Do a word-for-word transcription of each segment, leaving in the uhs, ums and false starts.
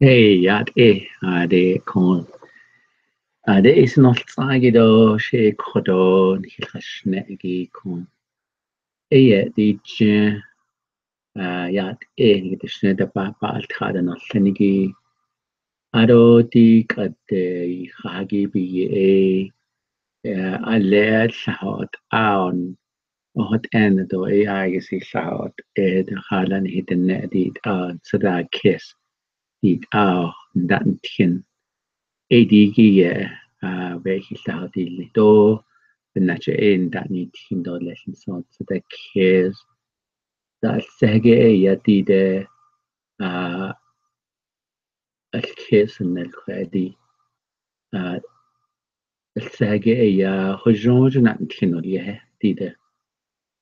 Hei, yat eh, ade kong. Ade is not tsagi do, she kodo, ni hil khashne gi kong. Eh, ya di je, ah, yat eh, ni di shne da pa pa al tha da not len gi. Ado di kat de, i kha gi bi ye eh, eh, ale sa hot aon, hot en do eh, ai si sa hot eh, da khalan hi den ne di, ah, sa da kes. Di tau, nda ntien. Eh, di gi ye, ah, be hi tau di li do, ben na che eh, nda ni tien do le hin son, sa da kes. Da se ge eh, ya di de, ah, al kes nel kwe di. Ah, Sage eh ya, hojong ju nan tien o ye, di de.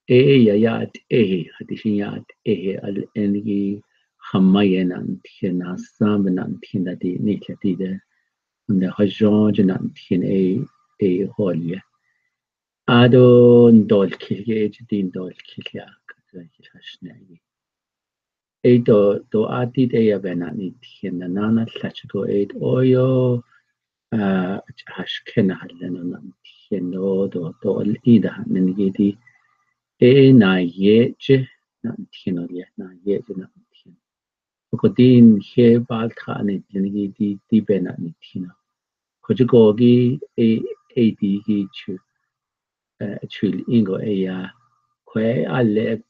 Eh, eh, ya, ya, eh, hadi shin ya, eh, al en gi, hamai ye nan tien, asam nan tien da di, ni le di de. Nda hojong ju nan tien, eh, eh, hol ye. Ado ndol kil ye, ju di ndol kil ya, ka kil hashne ye. Ei do, do ati de ya bena ni tien na na na tla chiko ei do yo, ah, hash ken hal le no na tien do, do, do i da nen gi di. Ei na ye che na tien o ye, na ye che na tien. Ko din he bal tha ni nen gi di, di bena ni tien. Ko chiko gi ei, ei di gi chu, eh, chu li ingo ei ya. Kwe ale eh,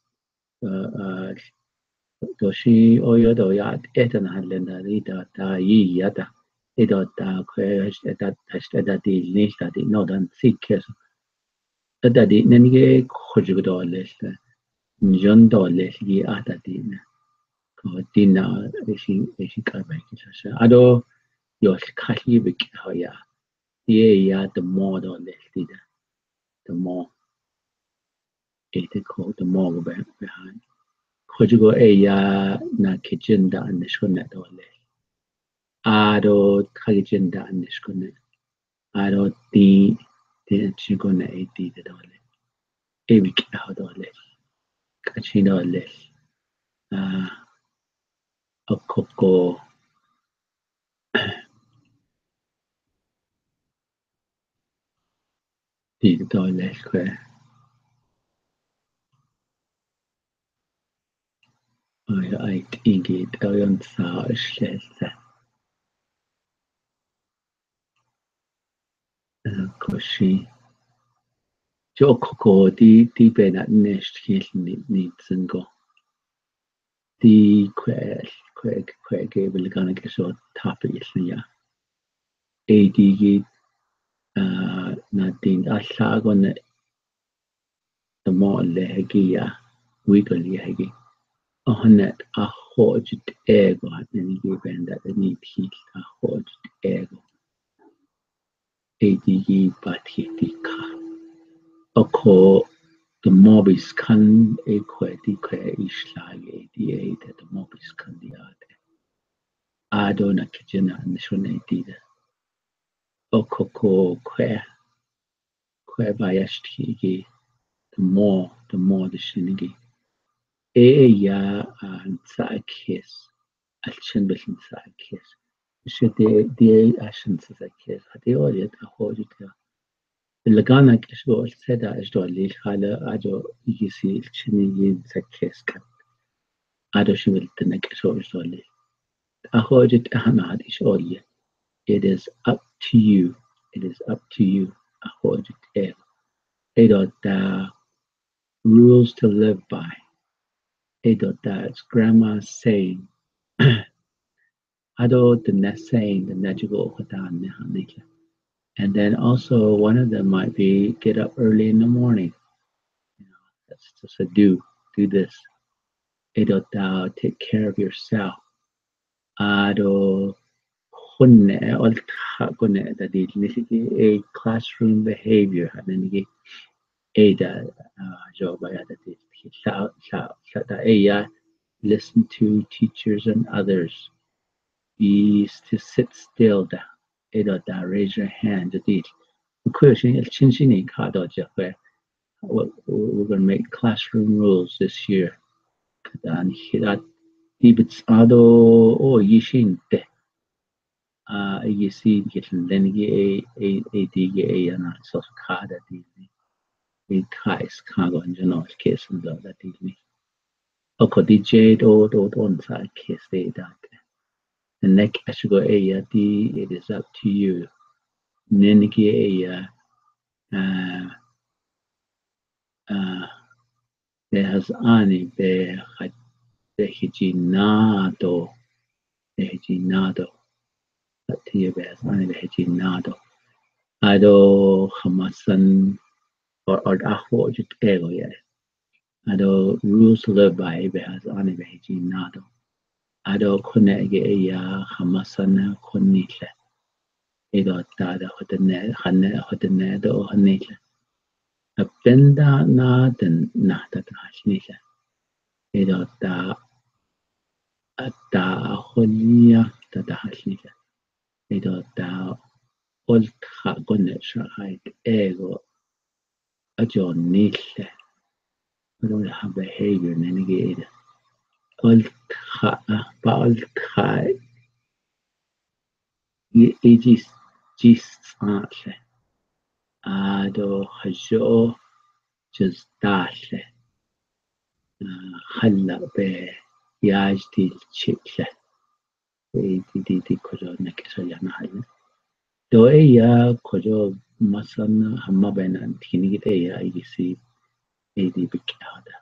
eh, do shi o yo do ya, eh, da na le na ri da, da yi ya da. Eh, do da kwe, eh, da, da, da di ni, da di no dan si ke so. Da, da di nen ge ko ju do le, njon do le yi a da di na. Ko di na, eh, shi, eh, shi ka bai ki sa sa. Ado, yo shi ka hi bi ki ho ya. Di ya da mo do le di da. Da mo. Eh, te ko da mo go be, be han. Ko ju go eh ya na kitchen da an shkon na do le. Ado ka kitchen da an shkon na. Ado ti, ti shkon na eh ti da do le. Eh, bi ki ho do le. Ka chi do le. Ah, a ko ko. Ti do le kwe. Ai, ai, ingi, tau yon sa, shle sa. Eh, ko shi. Jo ko ko di, di be na nesh ki ni, ni zeng go. Di kwe, kwe, kwe ke bil gana ke so tapi isnya. Ei di gi, ah, na tin a sa go ne, da mo le he gi ya, wi go le he gi. Oh ne a ho ju te go ha ne gi ben da ni ti a ho ju te go. Ei di gi ba ti ti ka. O ko da mo bis kan ei kwe di kwe i sla ye di ei da da mo bis kan di a de. Ado na kitchen na nishun ei di da. O ko ko kwe. Kwe ba ya shti gi. Da mo, da mo da shin gi. Eh, eh, ya, ah, sa kes. Al chen ba shin sa kes. Shi de, de, ah, shin sa kes. Ha de o ya ta ho ju ta. Lagana kes do se da es do li khala a jo i si chen yi sa kes ka. Ado shi wil tena kes do li. A ho ju ta na di so ye. It is up to you. It is up to you. A ho ju te. Ei do da rules to live by. Ei do da, it's grandma's saying. Ado the next saying, the next go katan ne ha ne ke. And then also one of them might be get up early in the morning. You know, that's just a do, do this. Ei do da take care of yourself. Ado hun ne, ol tha ko ne da di ni ki a classroom behavior ha ne ki. Ei da, ah, jo ba ya da di sa, sa, sa da ei ya listen to teachers and others. Is to sit still da. Ei do da raise your hand da di. Ko shin el chin shin ni ka do ja kwe. We're, we're gonna make classroom rules this year. Kadan hirat ibits ado o yishin te. ah, i ki si ki len ki ei, ei, ei di ki ei ana so ka da di ni. I ka is ka gon jo no ke sun do da di ni. O ko di je do do don sa ke se da ke. The next as go ei ya di, it is up to you. Nen ki ei ya, ah, ah, Behazani, beha-, behijinado, behijinado. Atia behazani, behijinado. Ado hamasan or, or aho jut ego ya. Ado rus lebai behazani, behijinado. Ado kone ge ya hamasan kone le. Ido ta da hotene, hane, hotene do hane le. Apenda na den na ta ta hane le. Ido ta, ata holia ta ta hane le. Ido ta ol ta kone sha hai ego ajo ni le. Ado ha behavior ne ni ge ida. Ol ta, ah, pa ol ta i, i jis, jis sa le. Ado hajo jis ta le. Ah, hala be yaj di chik le. Di, di, di, di kojo na ke so ya na hai. Do ei ya kojo masan hama be na tini ki ei ya i si ei di bik ya da.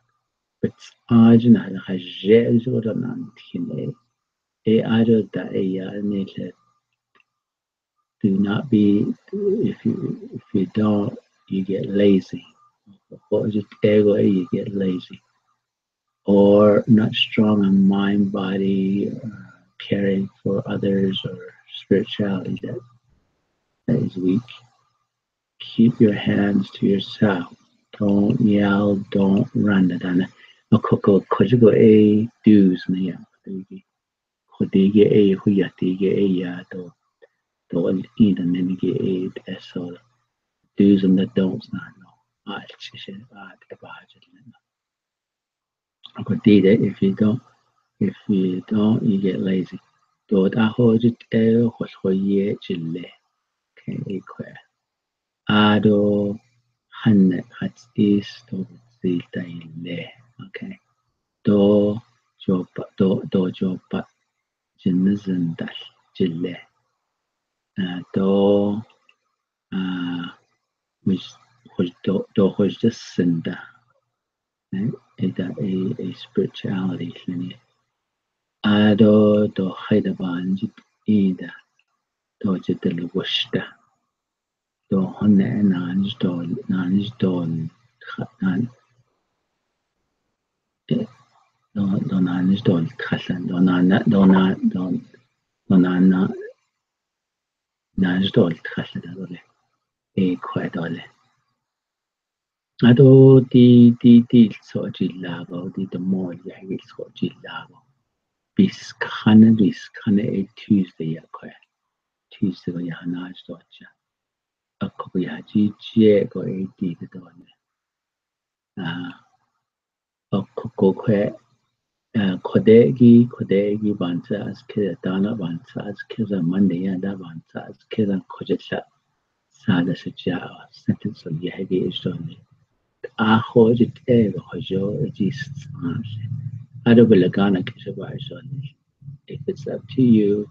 Bet aj na ha je jo da na tini ei. Ei ajo da ei ya ni le. Do not be, if you, if you don't, you get lazy. Ko jut ego ei, you get lazy. Or not strong in mind, body, uh, caring for others, or spirituality that, that is weak. Keep your hands to yourself. Don't yell, don't run. Dana. Ko, ko, ko jut ego ei, do's ne ya. Ko di ge ei, hu ya di ge ei ya, do, do i da ne ge ei, eso. Do's and the don'ts na, no. Al chi she, al te ba je le na. Ko di de, if you don't, if you don't, you get lazy. Do ta ho jut ego, ho ho ye chi le. Okay, ei kwe. Ado han ne hat is do zi tai le. Okay. Do jo pa, do, do jo pa jin ne zin dal chi le. Ah, do, ah, mis, hoj do, do hoj de sin da. Eh, ida ei, ei spirituality le ni. Ado do hai da ban jit ida. Do jit de le wush da. Do hon ne nan jit do, nan jit do kha nan. Eh, do, do nan jit do kha lan, do nan na, do nan, do, do nan na, nan jit do kha lan do le. Ei kwe do le. Ado di, di, di so ji labo, di de mo ya i so ji labo. Bis kane, bis kane ei Tuesday ya kwe. Tuesday ya na so ja. Ako ya ji je ko ei di de do ne. Ah, ako ko kwe, ah, kode gi, kode gi ban sa as ke da na ban sa as ke da Monday ya da ban sa as ke da ko je sa. Sa da se ja, sentence so ya ge is so ne. A ho jit ego ho jo ji sa. Ado bela gana ke se ba is so ne. If it's up to you,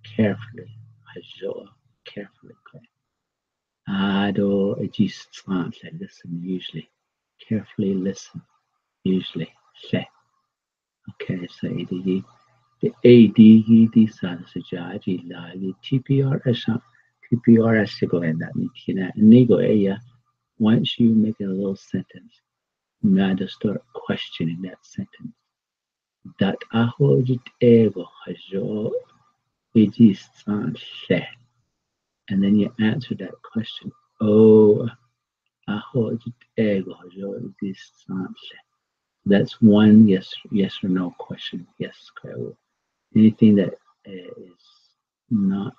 carefully, ho jo, carefully kwe. Ado a ji sa le listen usually. Carefully listen usually. Le. Okay, so ei di gi. The ei di gi di sa se ja ji la gi T P R S, T P R S go en da ni kina. Ni go ei ya. Once you make a little sentence, you gotta start questioning that sentence. Dat a ho jit ego ho jo i ji sa le. And then you answer that question. Oh, a ho jit ego ho jo i ji sa le. That's one yes, yes or no question. Yes, kwe. Anything that, uh, is not,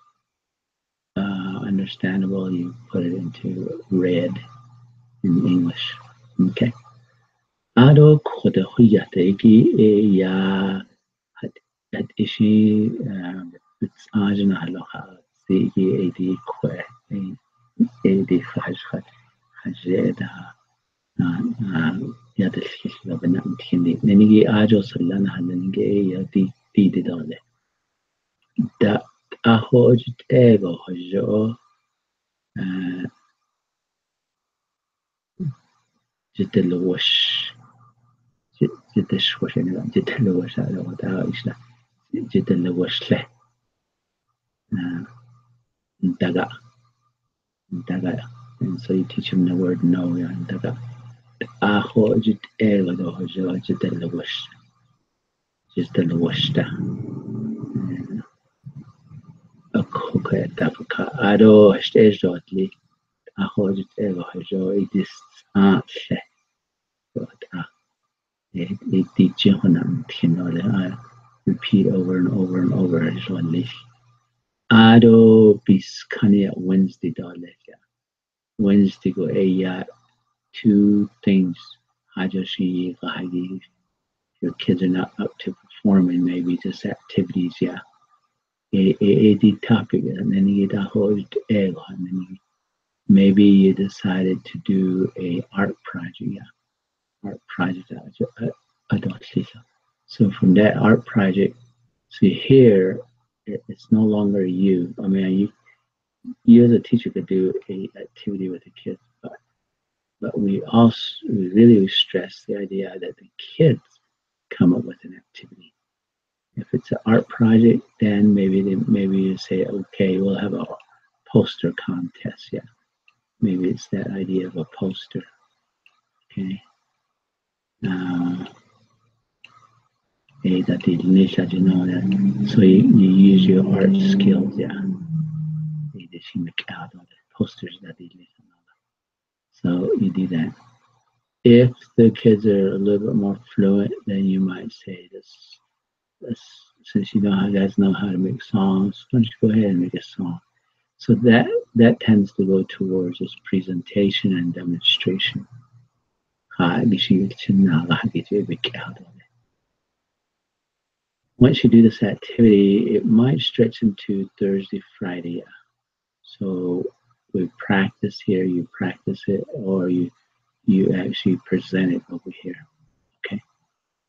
uh, understandable, you put it into red in English. Okay. Ado kode hu ya te ki ei ya hat, hat ishi, uh, Bit aja na lo ha si ki A D kwe, A D haj haj haj da. Na na ya de si lo bana mthin di. Nani ki ajo sala na nani ki ya di di di dole. Da a ho jit ego ho jo. Jitalowash. Jitalowash ne, jitalowash a lo ta isla. Jitalowash le. Ntaga. Ntaga. And so you teach him the word no, yeah, ntaga. A ho jit ego do ho jo jitalowash. Jitalowash ta. Akho ka ta ka ado este jotli. A ho jit ego ho jo it is a le. It is jin ho nam thin ole. I repeat over and over and over jotli. Ado bis kania Wednesday dole ya. Wednesday ko e ya two things. Hajo shi ka hagi. Your kids are not up to performing, maybe just activities, yeah. A, a, a di topic, and then you get a whole ego, and then you, maybe you decided to do a art project, yeah. Art project, uh, uh, adolescent. So from that art project, see here, it, it's no longer you. I mean, you, you as a teacher could do a activity with the kids, but but we also we really stress the idea that the kids come up with an activity. If it's an art project, then maybe they, maybe you say, okay, we'll have a poster contest. Yeah, maybe it's that idea of a poster. Okay. Uh, eh, that is niche, you know that. So you, you use your art skills, yeah. It is in the out of the posters that is niche. So you do that. If the kids are a little bit more fluent, then you might say this, this, since you know how, guys know how to make songs, why don't you go ahead and make a song? So that, that tends to go towards this presentation and demonstration. Ha, you see, it's in now, ha, you see, we get out of it. Once you do this activity, it might stretch into Thursday, Friday. So we practice here, you practice it, or you, you actually present it over here. Okay.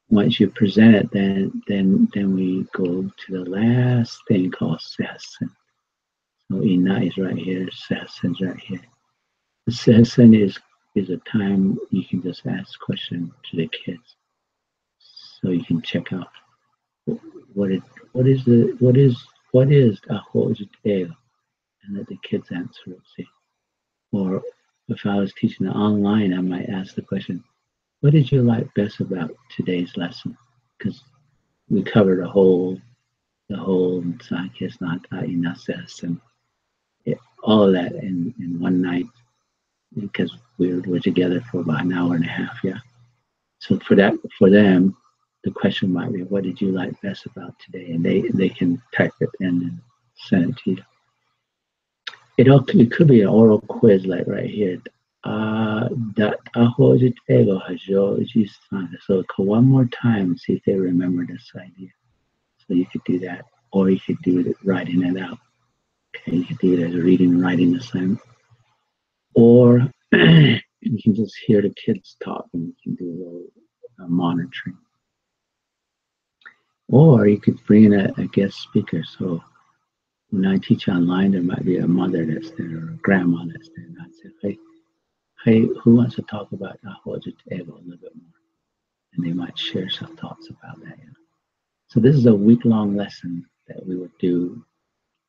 Once you present it, then, then, then we go to the last thing called session. So Ina is right here, session is right here. The session is, is a time you can just ask questions to the kids. So you can check out what it, what is the, what is, what is a hojit el, and let the kids answer it, see. Or if I was teaching online, I might ask the question, what did you like best about today's lesson? Because we covered a whole, the whole Sakya Snata Inases and it, all that in, in one night, because we were together for about an hour and a half, yeah. So for that, for them, the question might be, what did you like best about today? And they, they can type it in and send it to you. It, all, it could be an oral quiz, like right here. Uh, that a hojit ego hajo is, so one more time, see if they remember this idea. So you could do that, or you could do it writing it out. Okay, you could do it as a reading, writing assignment. Or you can just hear the kids talk and you can do a little, uh, monitoring. Or you could bring in a, a guest speaker. So when I teach online, there might be a mother that's there or a grandma that's there. And I'd say, hey, hey, who wants to talk about a hojit ego a little bit more? And they might share some thoughts about that. Yeah. So this is a week-long lesson that we would do.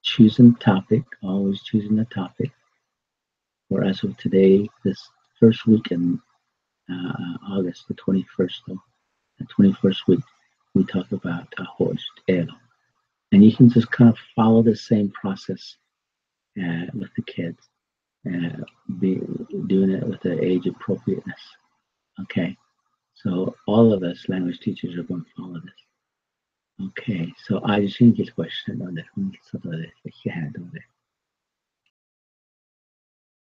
Choosing topic, always choosing a topic. For as of today, this first week in, uh, August, the twenty-first, though, the twenty-first week, we talk about a hojit ego. And you can just kind of follow the same process, uh, with the kids, uh, be doing it with the age appropriateness. Okay, so all of us language teachers are going to follow this. Okay, so I just think it's question on the, so the, the,